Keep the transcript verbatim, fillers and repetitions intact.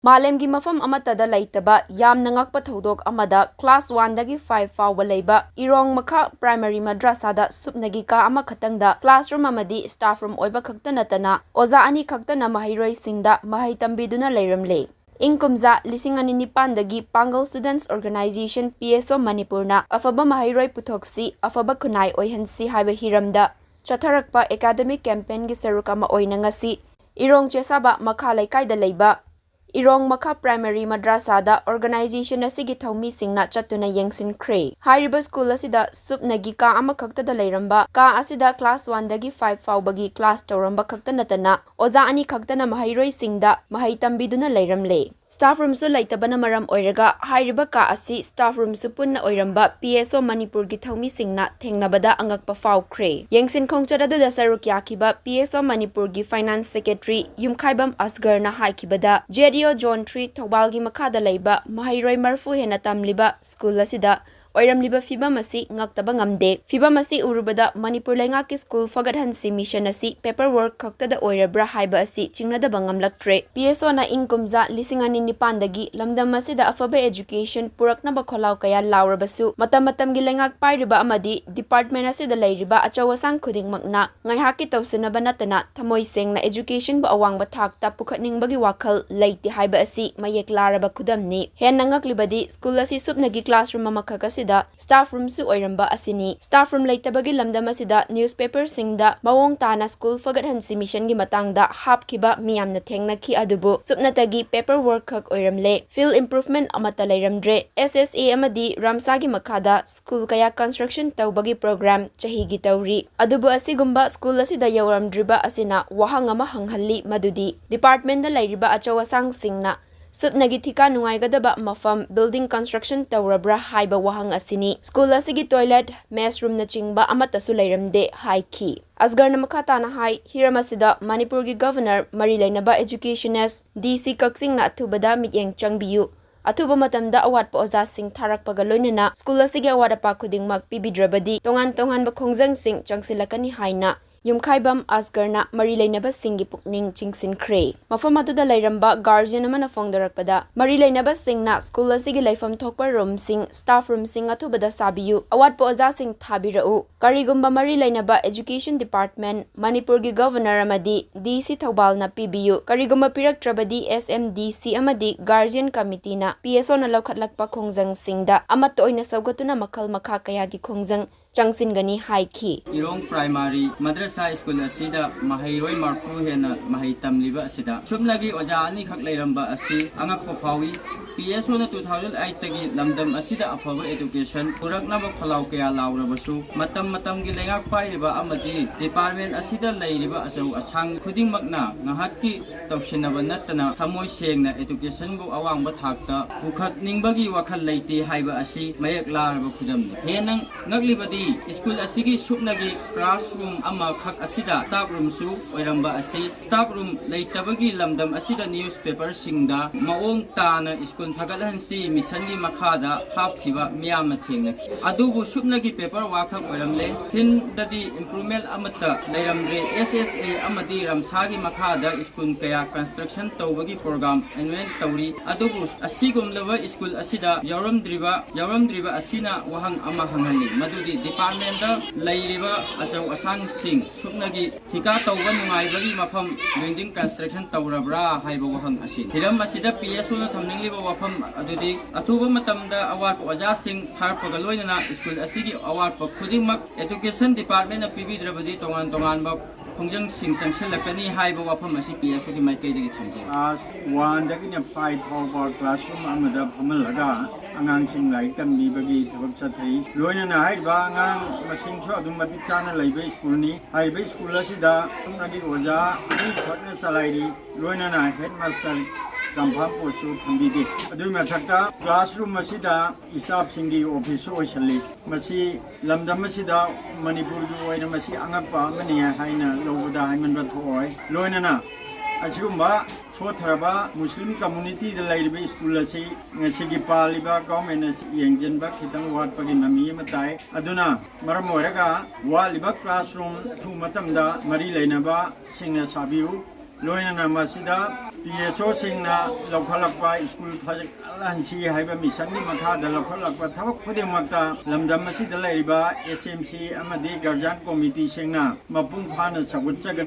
ꯃꯥꯂꯦꯝꯒꯤ ꯃꯐꯝ ꯑꯃꯠꯇꯗ ꯂꯩꯇꯕ ꯌꯥꯝꯅ ꯉꯛꯄ ꯊꯧꯗꯣꯛ ꯑꯃꯗ class one ꯗꯒꯤ five ꯐꯥꯎꯕ ꯂꯩꯕ ꯏꯔꯣꯡ ꯃꯈꯥ primary madrasa ꯗ ꯁꯨꯞꯅꯒꯤ ꯀꯥ ꯑꯃꯈꯛꯇꯪꯗ classroom ꯑꯃꯗꯤ staff room ꯑꯣꯏꯕ ꯈꯛꯇ ꯅꯠꯇꯅ ꯑꯣꯖꯥ ꯑꯅꯤ ꯈꯛꯇꯅ ꯃꯍꯩꯔꯣꯏꯁꯤꯡꯗ ꯃꯍꯩ ꯇꯝꯕꯤꯗꯨꯅ ꯂꯩꯔꯝꯂꯦ꯫ ꯏꯪ ꯀꯨꯝꯖꯥ ꯂꯤꯁꯤꯡ ꯑꯅꯤ ꯅꯤꯄꯥꯟꯗꯒꯤ Pangal Students Organisation, P S O ꯃꯅꯤꯄꯨꯔꯅ ꯑꯐꯕ ꯃꯍꯩꯔꯣꯏ ꯄꯨꯊꯣꯛꯁꯤ, ꯑꯐꯕ ꯈꯨꯟꯅꯥꯏ ꯑꯣꯏꯍꯟꯁꯤ ꯍꯥꯏꯕ ꯍꯤꯔꯝꯗ ꯆꯠꯊꯔꯛꯄ academic campaign ꯒꯤ ꯁꯔꯨꯛ ꯑꯃ ꯑꯣꯏꯅ ꯉꯁꯤ ꯏꯔꯣꯡ ꯆꯦꯁꯥꯕ ꯃꯈꯥ ꯂꯩꯀꯥꯏꯗ ꯂꯩꯕ ꯏꯔꯣꯡ ꯃꯈꯥ primary madrasa ꯗ organisation ꯑꯁꯤꯒꯤ ꯊꯧꯃꯤꯁꯤꯡꯅ ꯆꯠꯇꯨꯅ ꯌꯦꯡꯁꯤꯟꯈ꯭ꯔꯦ꯫ ꯍꯥꯏꯔꯤꯕ school ꯑꯁꯤꯗ ꯁꯨꯞꯅꯒꯤ ꯀꯥ ꯑꯃꯈꯛꯇꯗ ꯂꯩꯔꯝꯕ ꯀꯥ ꯑꯁꯤꯗ class one ꯗꯒꯤ five ꯐꯥꯎꯕꯒꯤ class ꯇꯧꯔꯝꯕ ꯈꯛꯇ ꯅꯠꯇꯅ ꯑꯣꯖꯥ ꯑꯅꯤ ꯈꯛꯇꯅ ꯃꯍꯩꯔꯣꯏꯁꯤꯡꯗ ꯃꯍꯩ ꯇꯝꯕꯤꯗꯨꯅ ꯂꯩꯔꯝꯂꯦ꯫ Staff room ꯁꯨ ꯂꯩꯇꯕꯅ ꯃꯔꯝ ꯑꯣꯏꯔꯒ ꯍꯥꯏꯔꯤꯕ ꯀꯥ ꯑꯁꯤ staff room ꯁꯨ ꯄꯨꯟꯅ ꯑꯣꯏꯔꯝꯕ P S O ꯃꯅꯤꯄꯨꯔꯒꯤ ꯊꯧꯃꯤꯁꯤꯡꯅ ꯊꯦꯡꯅꯕꯗ ꯑꯉꯛꯄ ꯐꯥꯎꯈ꯭ꯔꯦ꯫ ꯌꯦꯡꯁꯤꯟ ꯈꯣꯡꯆꯠ ꯑꯗꯨꯗ ꯁꯔꯨꯛ ꯌꯥꯈꯤꯕ P S O ꯃꯅꯤꯄꯨꯔꯒꯤ finance secretary ꯌꯨꯝꯈꯥꯏꯕꯝ ꯑꯁꯒꯔꯅ ꯍꯥꯏꯈꯤꯕꯗ, J D O Zone three ꯊꯧꯕꯥꯜꯒꯤ ꯃꯈꯥꯗ ꯂꯩꯕ ꯃꯍꯩꯔꯣꯏ ꯃꯔꯐꯨ ꯍꯦꯟꯅ ꯇꯝꯂꯤꯕ school ꯑꯁꯤꯗ ꯑꯣꯏꯔꯝꯂꯤꯕ ꯐꯤꯕꯝ ꯑꯁꯤ ꯉꯛꯇꯕ ꯉꯝꯗꯦ꯫ ꯐꯤꯕꯝ ꯑꯁꯤ ꯎꯔꯨꯕꯗ ꯃꯅꯤꯄꯨꯔ ꯂꯩꯉꯥꯛꯀꯤ school ꯐꯒꯠꯍꯟꯁꯤ mission ꯑꯁꯤ paperwork ꯈꯛꯇꯗ ꯑꯣꯏꯔꯕ꯭ꯔꯥ ꯍꯥꯏꯕ ꯑꯁꯤ ꯆꯤꯡꯅꯗꯕ ꯉꯝꯂꯛꯇ꯭ꯔꯦ꯫ P S O ꯅ ꯏꯪ ꯀꯨꯝꯖꯥ ꯂꯤꯁꯤꯡ ꯑꯅꯤ ꯅꯤꯄꯥꯟꯗꯒꯤ ꯂꯝꯗꯝ ꯑꯁꯤꯗ ꯑꯐꯕ education ꯄꯨꯔꯛꯅꯕ ꯈꯣꯜꯂꯥꯎ ꯀꯌꯥ ꯂꯥꯎꯔꯕꯁꯨ, ꯃꯇꯝ ꯃꯇꯝꯒꯤ ꯂꯩꯉꯥꯛ ꯄꯥꯏꯔꯤꯕ ꯑꯃꯗꯤ department ꯑꯁꯤꯗ ꯂꯩꯔꯤꯕ ꯑꯆꯧ ꯑꯁꯥꯡ ꯈꯨꯗꯤꯡꯃꯛꯅ ꯉꯥꯏꯍꯥꯛꯀꯤ ꯇꯧꯁꯤꯟꯅꯕ ꯅꯠꯇꯅ ꯊꯃꯣꯏ ꯁꯦꯡꯅ education ꯕꯨ ꯑꯋꯥꯡꯕ ꯊꯥꯛꯇ ꯄꯨꯈꯠꯅꯤꯡꯕꯒꯤ ꯋꯥꯈꯜ ꯂꯩꯇꯦ ꯍꯥꯏꯕ ꯑꯁꯤ ꯃꯌꯦꯛ ꯂꯥꯔꯕ ꯈꯨꯗꯝꯅꯤ꯫ ꯍꯦꯟꯅ ꯉꯛꯂꯤꯕꯗꯤ school ꯑꯁꯤ ꯁꯨꯞꯅꯒꯤ classroom ꯑꯃꯈꯛ ꯑꯁꯤꯗ staff room ꯁꯨ ꯑꯣꯏꯔꯝꯕ ꯑꯁꯤꯅꯤ꯫ Staff room ꯂꯩꯇꯕꯒꯤ ꯂꯝꯗꯝ ꯑꯁꯤꯗ newspaper ꯁꯤꯡꯗ ꯃꯑꯣꯡ ꯇꯥꯅ school ꯐꯒꯠꯍꯟꯁꯤ mission ꯒꯤ ꯃꯇꯥꯡꯗ ꯍꯥꯞꯈꯤꯕ ꯃꯤꯌꯥꯝꯅ ꯊꯦꯡꯅꯈꯤ, ꯑꯗꯨꯕꯨ ꯁꯨꯞꯅꯇꯒꯤ paperwork ꯈꯛ ꯑꯣꯏꯔꯝꯂꯦ꯫ Field improvement ꯑꯃꯠꯇ ꯂꯩꯔꯝꯗ꯭ꯔꯦ꯫ S S A ꯑꯃꯗꯤ ꯔꯥꯝꯁꯥꯒꯤ ꯃꯈꯥꯗ school ꯀꯌꯥ construction ꯇꯧꯕꯒꯤ program ꯆꯍꯤꯒꯤ ꯇꯧꯔꯤ꯫ ꯑꯗꯨꯕꯨ ꯑꯁꯤꯒꯨꯝꯕ school ꯑꯁꯤꯗ ꯌꯧꯔꯝꯗ꯭ꯔꯤꯕ ꯑꯁꯤꯅ ꯋꯥꯍꯪ ꯑꯃ ꯍꯪꯍꯜꯂꯤ, ꯃꯗꯨꯗꯤ department ꯗ ꯂꯩꯔꯤꯕ ꯑꯆꯧ ꯑꯁꯥꯡꯁꯤꯡꯅ ꯁꯨꯞꯅꯒꯤ ꯊꯤꯀꯥ ꯅꯨꯡꯉꯥꯏꯒꯗꯕ ꯃꯐꯝ building construction ꯇꯧꯔꯕ꯭ꯔꯥ ꯍꯥꯏꯕ ꯋꯥꯍꯪ ꯑꯁꯤꯅꯤ꯫ School ꯑꯁꯤꯒꯤ toilet, mess room ꯅꯆꯤꯡꯕ ꯑꯃꯠꯇꯁꯨ ꯂꯩꯔꯝꯗꯦ ꯍꯥꯏꯈꯤ꯫ ꯑꯁꯒꯔꯅ ꯃꯈꯥ ꯇꯥꯅ ꯍꯥꯏ, ꯍꯤꯔꯝ ꯑꯁꯤꯗ ꯃꯅꯤꯄꯨꯔꯒꯤ Governor, ꯃꯔꯤ ꯂꯩꯅꯕ educationist, D C ꯀꯛꯆꯤꯡꯅ ꯑꯊꯨꯕꯗ ꯃꯤꯠꯌꯦꯡ ꯆꯪꯕꯤꯌꯨ꯫ ꯑꯊꯨꯕ ꯃꯇꯝꯗ ꯑꯋꯥꯠꯄ ꯑꯣꯖꯥꯁꯤꯡ ꯊꯥꯔꯛꯄꯒ ꯂꯣꯏꯅꯅ school ꯑꯁꯤꯒꯤ ꯑꯋꯥꯠ ꯑꯄꯥ ꯈꯨꯗꯤꯡꯃꯛ ꯄꯤꯕꯤꯗ꯭ꯔꯕꯗꯤ ꯇꯣꯉꯥꯟ ꯇꯣꯉꯥꯟꯕ ꯈꯣꯡꯖꯪꯁꯤꯡ ꯆꯪꯁꯤꯜꯂꯛꯀꯅꯤ ꯍꯥꯏꯅ ꯌꯨꯝꯈꯥꯏꯕꯝ ꯑꯁꯒꯔꯅ ꯃꯔꯤ ꯂꯩꯅꯕꯁꯤꯡꯒꯤ ꯄꯨꯛꯅꯤꯡ ꯆꯤꯡꯁꯤꯟꯈ꯭ꯔꯦ꯫ ꯃꯐꯝ ꯑꯗꯨꯗ ꯂꯩꯔꯝꯕ guardian ꯑꯃꯅ ꯐꯣꯡꯗꯣꯔꯛꯄꯗ, ꯃꯔꯤ ꯂꯩꯅꯕꯁꯤꯡꯅ ꯁ꯭ꯀꯨꯜ ꯑꯁꯤꯒꯤ ꯂꯩꯐꯝ ꯊꯣꯛꯄ ꯔꯨꯝꯁꯤꯡ, staff ꯔꯨꯝꯁꯤꯡ ꯑꯊꯨꯕꯗ ꯁꯥꯕꯤꯌꯨ, ꯑꯋꯥꯠꯄ ꯑꯣꯖꯥꯁꯤꯡ ꯊꯥꯕꯤꯔꯛꯎ, ꯀꯔꯤꯒꯨꯝꯕ ꯃꯔꯤ ꯂꯩꯅꯕ education department, ꯃꯅꯤꯄꯨꯔꯒꯤ governor ꯑꯃꯗꯤ D C ꯊꯧꯕꯥꯜꯅ ꯄꯤꯕꯤꯌꯨ, ꯀꯔꯤꯒꯨꯝꯕ ꯄꯤꯔꯛꯇ꯭ꯔꯕꯗꯤ S M D C ꯑꯃꯗꯤ guardian committeeꯅ P S Oꯅ ꯂꯧꯈꯠꯂꯛꯄ ꯈꯣꯡꯖꯪꯁꯤꯡꯗ ꯑꯃꯠꯇ ꯑꯣꯏꯅ ꯁꯧꯒꯠꯇꯨꯅ ꯃꯈꯜ ꯃꯈꯥ ꯀꯌꯥꯒꯤ ꯈꯣꯡꯖꯪ ꯆꯪꯁꯤꯟꯒꯅꯤ ꯍꯥꯏꯈꯤ꯫ ꯏꯔꯣꯡ ꯄ꯭ꯔꯥꯏꯃꯥꯔꯤ ꯃꯗ꯭ꯔꯁꯥ ꯁ꯭ꯀꯨꯜ ꯑꯁꯤꯗ ꯃꯍꯩꯔꯣꯏ ꯃꯔꯐꯨ ꯍꯦꯟꯅ ꯃꯍꯩ ꯇꯝꯂꯤꯕ ꯑꯁꯤꯗ ꯁꯨꯞꯅꯒꯤ ꯑꯣꯖꯥ ꯑꯅꯤꯈꯛ ꯂꯩꯔꯝꯕ ꯑꯁꯤ ꯑꯉꯛꯄ ꯐꯥꯎꯏ꯫ P S Oꯅ two thousand eightꯇꯒꯤ ꯂꯝꯗꯝ ꯑꯁꯤꯗ ꯑꯐꯕ education ꯄꯨꯔꯛꯅꯕ ꯈꯣꯜꯂꯥꯎ ꯀꯌꯥ ꯂꯥꯎꯔꯕꯁꯨ, ꯃꯇꯝ ꯃꯇꯝꯒꯤ ꯂꯩꯉꯥꯛ ꯄꯥꯏꯔꯤꯕ ꯑꯃꯗꯤ department ꯑꯁꯤꯗ ꯂꯩꯔꯤꯕ ꯑꯆꯧ ꯑꯁꯥꯡ ꯈꯨꯗꯤꯡꯃꯛꯅ ꯉꯥꯏꯍꯥꯛꯀꯤ ꯇꯧꯁꯤꯟꯅꯕ ꯅꯠꯇꯅ ꯊꯃꯣꯏ ꯁꯦꯡꯅ educationꯕꯨ ꯑꯋꯥꯡꯕ ꯊꯥꯛꯇ ꯄꯨꯈꯠꯅꯤꯡꯕꯒꯤ ꯋꯥꯈꯜ ꯂꯩꯇꯦ ꯍꯥꯏꯕ ꯑꯁꯤ ꯃꯌꯦꯛ ꯂꯥꯔꯕ ꯈꯨꯗꯝꯅꯤ꯫ ꯍꯦꯟꯅ ꯉꯛꯂꯤꯕꯗꯤ ꯁ꯭ꯀꯨꯜ ꯑꯁꯤꯒꯤ ꯁꯨꯞꯅꯒꯤ classroom ꯑꯃꯈꯛ ꯑꯁꯤꯗ staff roomꯁꯨ ꯑꯣꯏꯔꯝꯕ ꯑꯁꯤ, staff room ꯂꯩꯇꯕꯒꯤ ꯂꯝꯗꯝ ꯑꯁꯤꯗ newspaperꯁꯤꯡꯗ ꯃꯑꯣꯡ ꯇꯥꯅ ꯁ꯭ꯀꯨꯜ ꯐꯒꯠꯍꯟꯁꯤ missionꯒꯤ ꯃꯈꯥꯗ ꯍꯥꯞꯈꯤꯕ ꯃꯤꯌꯥꯝꯅ ꯊꯦꯡꯅꯈꯤ꯫ ꯑꯗꯨꯕꯨ ꯁꯨꯞꯅꯒꯤ paper workꯈꯛ ꯑꯣꯏꯔꯝꯂꯦ꯫ Fieldꯗꯗꯤ improvement ꯑꯃꯠꯇ ꯂꯩꯔꯝꯗ꯭ꯔꯦ꯫ S S A ꯑꯃꯗꯤ ꯔꯝꯁꯥꯒꯤ ꯃꯈꯥꯗ ꯁ꯭ꯀꯨꯜ ꯀꯌꯥ construction ꯇꯧꯕꯒꯤ program annual ꯇꯧꯔꯤ꯫ ꯑꯗꯨꯕꯨ ꯑꯁꯤꯒꯨꯝꯂꯕ ꯁ꯭ꯀꯨꯜ ꯑꯁꯤꯗ ꯌꯥꯎꯔꯝꯗ꯭ꯔꯤꯕ, ꯌꯥꯎꯔꯝꯗ꯭ꯔꯤꯕ ꯑꯁꯤꯅ ꯋꯥꯍꯪ ꯑꯃ ꯍꯪꯍꯜꯂꯤ, ꯃꯗꯨꯗꯤ departmentꯗ ꯂꯩꯔꯤꯕ ꯑꯆꯧ ꯑꯁꯥꯡꯁꯤꯡ ꯁꯨꯞꯅꯒꯤ ꯊꯤꯀꯥ ꯇꯧꯕ ꯅꯨꯡꯉꯥꯏꯕꯒꯤ ꯃꯐꯝ building construction ꯇꯧꯔꯕ꯭ꯔꯥ ꯍꯥꯏꯕ ꯋꯥꯍꯪ ꯑꯁꯤꯅꯤ꯫ ꯍꯤꯔꯝ ꯑꯁꯤꯗ P S Oꯅ ꯊꯝꯅꯤꯡꯂꯤꯕ ꯋꯥꯐꯝ ꯑꯗꯨꯗꯤ ꯑꯊꯨꯕ ꯃꯇꯝꯗ ꯑꯋꯥꯠꯄ ꯑꯣꯖꯥꯁꯤꯡ ꯊꯥꯔꯛꯄꯒ ꯂꯣꯏꯅꯅ ꯁ꯭ꯀꯨꯜ ꯑꯁꯤꯒꯤ ꯑꯋꯥꯠꯄ ꯈꯨꯗꯤꯡꯃꯛ education departmentꯅ ꯄꯤꯕꯤꯗ꯭ꯔꯕꯗꯤ ꯇꯣꯉꯥꯟ ꯇꯣꯉꯥꯟꯕ ꯈꯣꯡꯖꯪꯁꯤꯡ ꯆꯪꯁꯤꯜꯂꯛꯀꯅꯤ ꯍꯥꯏꯕ ꯋꯥꯐꯝ ꯑꯁꯤ P S Oꯒꯤ ꯃꯥꯏꯀꯩꯗꯒꯤ ꯊꯝꯖꯩ꯫ Class oneꯗꯒꯤꯅ five ꯐꯥꯎꯕ classroom ꯑꯃꯗ ꯐꯝꯍꯜꯂꯒ ꯑꯉꯥꯡꯁꯤꯡ ꯂꯥꯏꯔꯤꯛ ꯇꯝꯕꯤꯕꯒꯤ ꯊꯕꯛ ꯆꯠꯊꯔꯤ꯫ ꯂꯣꯏꯅꯅ ꯍꯥꯏꯔꯤꯕ ꯑꯉꯥꯡ ꯃꯁꯤꯡꯁꯨ ꯑꯗꯨꯝ ꯃꯇꯤꯛ ꯆꯥꯅ ꯂꯩꯕ ꯁ꯭ꯀꯨꯜꯅꯤ꯫ ꯍꯥꯏꯔꯤꯕ ꯁ꯭ꯀꯨꯜ ꯑꯁꯤꯗ ꯁꯨꯞꯅꯒꯤ ꯑꯣꯖꯥ ꯑꯅꯤꯈꯛꯅ ꯆꯂꯥꯏꯔꯤ꯫ ꯂꯣꯏꯅꯅ headmaster confirm postꯁꯨ ꯊꯝꯕꯤꯗꯦ꯫ ꯑꯗꯨꯒꯤ ꯃꯊꯛꯇ classroom ꯑꯁꯤꯗ staffꯁꯤꯡꯒꯤ officeꯁꯨ ꯑꯣꯏꯁꯜꯂꯤ꯫ ꯃꯁꯤ ꯂꯝꯗꯝ ꯑꯁꯤꯗ ꯃꯅꯤꯄꯨꯔꯒꯤ ꯑꯣꯏꯅ ꯃꯁꯤ ꯑꯉꯛꯄ ꯑꯃꯅꯤ ꯍꯥꯏꯅ ꯂꯧꯕꯗ ꯍꯥꯏꯃꯟꯕ ꯊꯣꯛꯑꯣꯏ꯫ ꯂꯣꯏꯅꯅ ꯑꯁꯤꯒꯨꯝꯕ ꯁꯣꯠꯊꯔꯕ ꯃꯨꯁꯂꯤꯝ ꯀꯝꯃꯨꯅꯤꯇꯤꯗ ꯂꯩꯔꯤꯕ ꯁ꯭ꯀꯨꯜ ꯑꯁꯤ ꯉꯁꯤꯒꯤ ꯄꯥꯜꯂꯤꯕ ꯒꯚꯔꯟꯃꯦꯟꯠ ꯑꯁꯤ ꯌꯦꯡꯁꯤꯟꯕ ꯈꯤꯇꯪ ꯋꯥꯠꯄꯒꯤ ꯃꯃꯤ ꯑꯃ ꯇꯥꯏ꯫ ꯑꯗꯨꯅ ꯃꯔꯝ ꯑꯣꯏꯔꯒ ꯋꯥꯠꯂꯤꯕ ꯀ꯭ꯂꯥꯁꯔꯨꯝ ꯑꯊꯨꯕ ꯃꯇꯝꯗ ꯃꯔꯤ ꯂꯩꯅꯕꯁꯤꯡꯅ ꯁꯥꯕꯤꯌꯨ꯫ ꯂꯣꯏꯅꯅ ꯃꯁꯤꯗ ꯄꯤ ꯑꯦꯁ ꯑꯣꯁꯤꯡꯅ ꯂꯧꯈꯠꯂꯛꯄ ꯁ꯭ꯀꯨꯜ ꯐꯒꯠꯍꯟꯁꯤ ꯍꯥꯏꯕ ꯃꯤꯁꯟꯒꯤ ꯃꯈꯥꯗ ꯂꯧꯈꯠꯂꯛꯄ ꯊꯕꯛ ꯈꯨꯗꯤꯡꯃꯛꯇ ꯂꯝꯗꯝ ꯑꯁꯤꯗ ꯂꯩꯔꯤꯕ ꯑꯦꯁ ꯑꯦꯝ ꯁꯤ ꯑꯃꯗꯤ ꯒꯥꯔꯖꯤꯌꯥꯟ ꯀꯣꯃꯤꯇꯤꯁꯤꯡꯅ ꯃꯄꯨꯡ ꯐꯥꯅ ꯁꯧꯒꯠꯆꯒꯅꯤ꯫